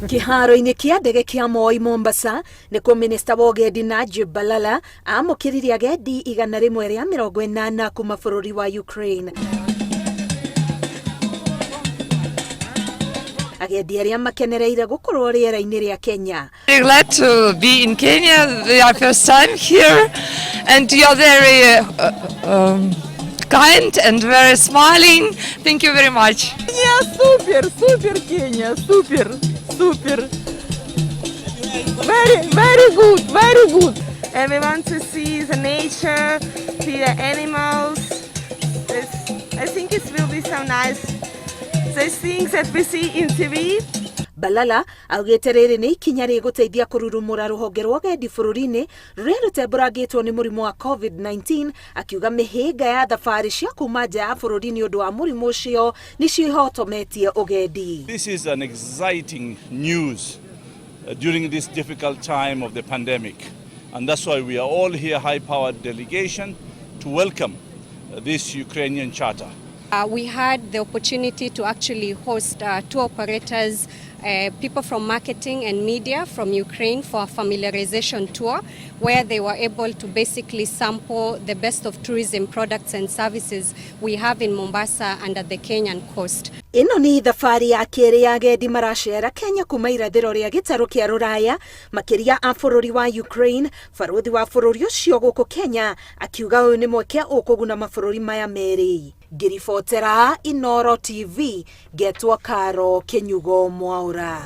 Kĩharo-inĩ kĩa ndege kĩa Moi Mombasa nĩkuo minista wa ũgendi Najib Balala amũkĩrire agendi 180 kuma bũrũri wa Ukraine. Agendi arĩa makenereire gũkorwo rĩera-inĩ rĩa Kenya. We're glad to be in Kenya. We are first time here, and you are very kind and very smiling. Thank you very much. Kenya, super, super Kenya, super, super. Very, very good, very good. And we want to see the nature, see the animals. I think it will be so nice. The things that we see in TV. Balala augĩte rĩrĩ nĩ ikinya rĩgũteithia kũrurumũra rũhonge rwa ũgendi bũrũri-inĩ rũrĩa rũtembũrangĩtwo nĩ mũrimũ wa COVID-19, akiuga mĩhĩnga ya thabarĩ cia kuma nja ya bũrũri nĩ ũndũ wa mũrimũ ũcio nĩcio ihotometie ũgendi. This is an exciting news during this difficult time of the pandemic. And that's why we are all here, high-powered delegation, to welcome this Ukrainian charter. We had the opportunity to actually host tour operators, people from marketing and media from Ukraine for a familiarization tour, where they were able to basically sample the best of tourism products and services we have in Mombasa and at the Kenyan coast. Ĩno nĩ thabarĩ ya kerĩ ya agendi maracera Kenya kuma irathĩro rĩa gĩtarũ kĩa Rũraya, makĩria a bũrũri wa Ukraine. Barũthi wa bũrũri ũcio gũkũ Kenya akiuga ũyũ nĩ mweke ũkũguna mabũrũri maya merĩ. Ngĩribotera Inoro TV, ngetwo Karo Kĩnyugo Mwaũra.